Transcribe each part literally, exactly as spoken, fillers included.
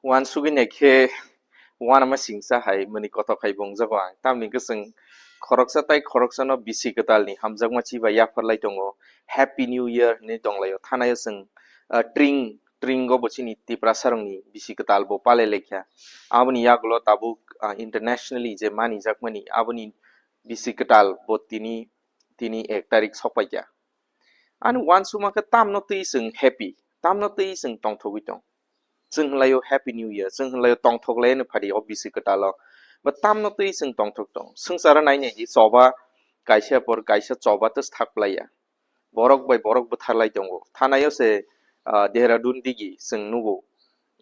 Uansugwi naikhe uanama singsa hai mwnwi kothok hai bo wngjago ang. Tamni hwnkhe chwng khoroksa tai khoroksano bisi kwtalni hamjakma chibai yapharlai tongo, Happy New Year hinwi tonglaio. Thanaio chwng, ah, tring, tringo bo chini Tiprasarokni bisi kwtal bo palailaikha. Aboni yagulo tabuk, ah, internationally je manijakmani aboni bisi kwtal bo tini, tini ek tarik sokpaikha. Ani uansukma khe tamno twi chwng happy, tamno twi chwng tongthogwi tong. Chwng hwnlaio Happy New Year, chwng hwnlaio tongthok laino phadi o bisi kwtalo. Ba tamno twi chwng tongthok tong. Swngcharo nai nai di choba kaisa por kaisa choba tei thak plaiya. Borok bai borok bwtharlai tongo. Thanaio se, ah, Dehradun digi chwng nugo,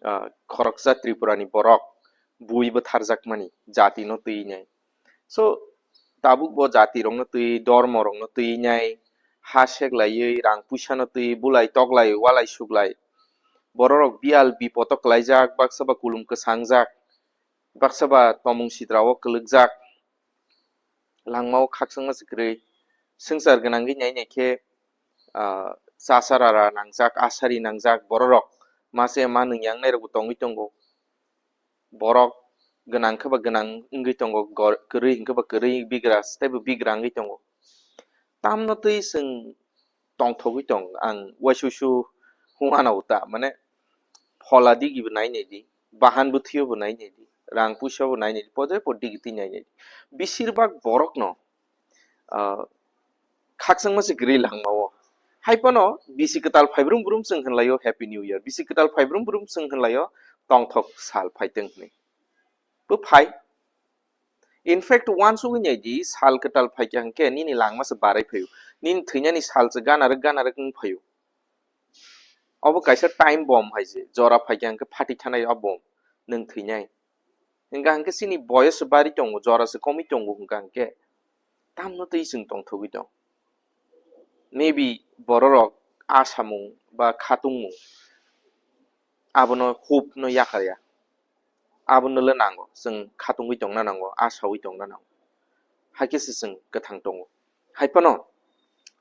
ah, khoroksa Tripurani borok bui bwtharjakmani jatino twi nai. So, tabuk bo jatirokno twi, dormorokno twi nai, ha seklaiwi, rang puisano twi, bulai toklai, walai suklai. Bororok biyal bipodo kwlaijak, baksa ba kulum kwsangjak, baksa ba tomung sidrao kwlwkjak. Langmao khakchangma se kwrwi. Swngchar gwnangwi nai nai khe, ah, chasa rara nangjak, asari nangjak bororok. Mase manwi yang nairokbo tongwi tongo. Borok gwnang khe ba gwnang wngwi tongo, gor-, kwrwi hwnkhe ba kwrwi, bigra tei bo bigra wngwi tongo. Tamno twi chwng tongthogwi tong, ang uaisuisu hwnano ta, mane phola digi bo nai nai di, bahan bwthwio bo nai nai di, rang puisa bo nai nai di, pojai po digi twi nai nai di. Besirbak borokno, ah, khakchangma se kwrwi langmao. Hai phano bisi kwtal phai brum brum chwng hwnlaio Happy New Year. Bisi kwtal phai brum brum chwng hwnlaio tongthok sal phaitwng hwnwi. Bo phai. In fact, uansugwi nai di, sal kwtal phaikha hwnkhe nini langma se barai phaio. Nini thwinani sal se gana rwk gana rwk wng phaio. Obo kaisa time bomb hai se, jora phaikha hwnkhe phatwi thanai o bomb, nwng thwinai. Hwnkha hwnkhe chini boyos se bari tongo, jora se komwi tongo hwnkha hwnkhe tamno twi chwng tongthogwi tong. Maybe bororok a samung ba khatungmung abono hope no yakarya. Abono le nango, chwng khatungwi tongna nango, asawi tongna nango. Hakhe se chwng kwthang tongo. Hai phano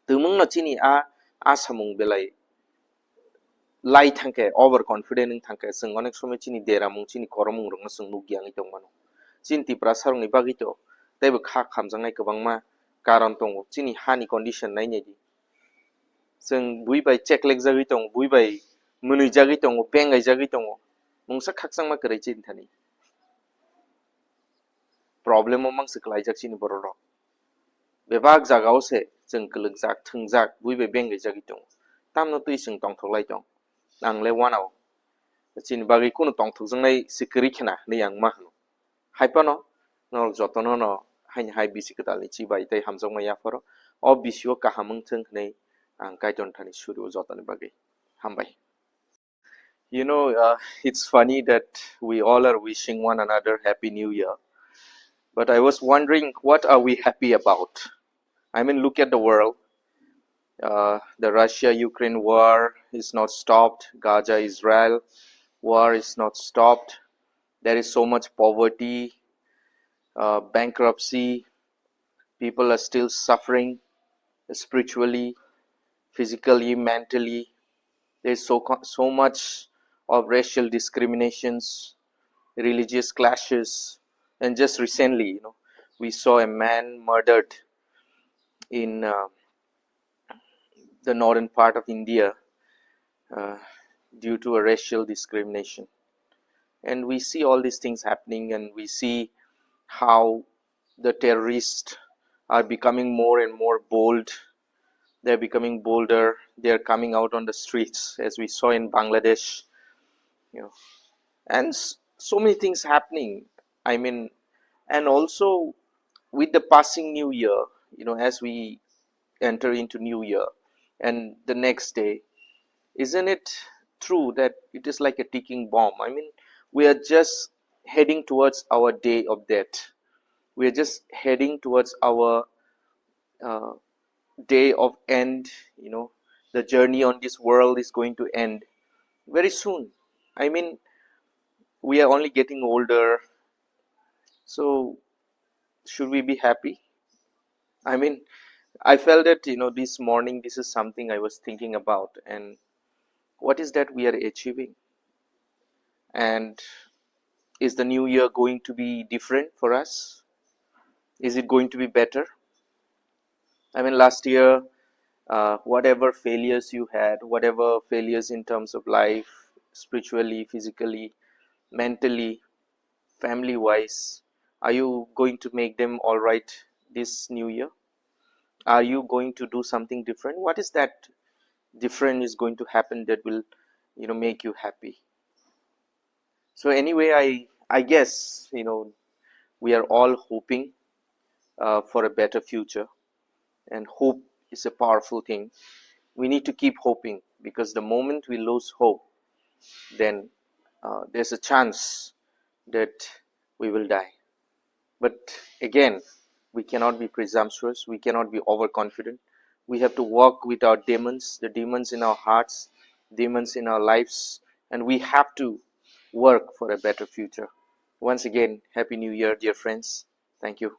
twmwngno chini a, a samung belai lai thangkhe, over confident wng thangkhe, chwng onek somoi chini deramung, chini koromung rokno chwng nukya wngwi tongmano. Chini Tiprasa rokni bagwi to teibo kha khamjaknai kwbangma karon tongo. Chini hani condition nai nai di. Chwng bui bai cheklek jagwi tongo, bui bai mwnwi jagwi tongo, bengai jagwi tongo. Mungsa khakchangma kwrwi chini thani. Problem o mangsa kwlaijak chini borok rok. Bebak jaga o se chwng kwlwkjak, thwngjak, bui bai bengai jagwi tongo. Tamno twi chwng tongthok lai tong. Ang le uanao. Chini bagwi kunu tongthokjaknai se kwrwi khena hinwi ang ma hwno. Hai phano norok jotono no haini hai bisi kwtalni chibai tei hamjakma yapharo o bisio kaham wng thwng hinwi ang Kaitor thani suri o jotoni bagwi. Hambai. You know, uh, it's funny that we all are wishing one another Happy New Year. But I was wondering, what are we happy about? I mean, look at the world. Uh, the Russia-Ukraine war is not stopped. Gaza-Israel war is not stopped. There is so much poverty, uh, bankruptcy. People are still suffering spiritually, physically, mentally. There's so co-, so much of racial discriminations, religious clashes, and just recently, you know, we saw a man murdered in, uh, the northern part of India, uh, due to a racial discrimination. And we see all these things happening, and we see how the terrorists are becoming more and more bold. They're becoming bolder. They're coming out on the streets, as we saw in Bangladesh, you know, and s-, so many things happening. I mean, and also with the passing New Year, you know, as we enter into New Year and the next day, isn't it true that it is like a ticking bomb? I mean, we are just heading towards our day of death. We are just heading towards our, uh, day of end. You know, the journey on this world is going to end very soon. I mean, we are only getting older. So, should we be happy? I mean, I felt that, you know, this morning, this is something I was thinking about. And what is that we are achieving? And is the new year going to be different for us? Is it going to be better? I mean, last year, uh, whatever failures you had, whatever failures in terms of life, spiritually, physically, mentally, family wise, are you going to make them all right this new year? Are you going to do something different? What is that different is going to happen that will, you know, make you happy? So anyway, I I guess, you know, we are all hoping uh, for a better future, and hope is a powerful thing. We need to keep hoping, because the moment we lose hope, then uh, there's a chance that we will die. But again, we cannot be presumptuous, we cannot be overconfident. We have to work with our demons, the demons in our hearts, demons in our lives, and we have to work for a better future. Once again, Happy New Year, dear friends. Thank you.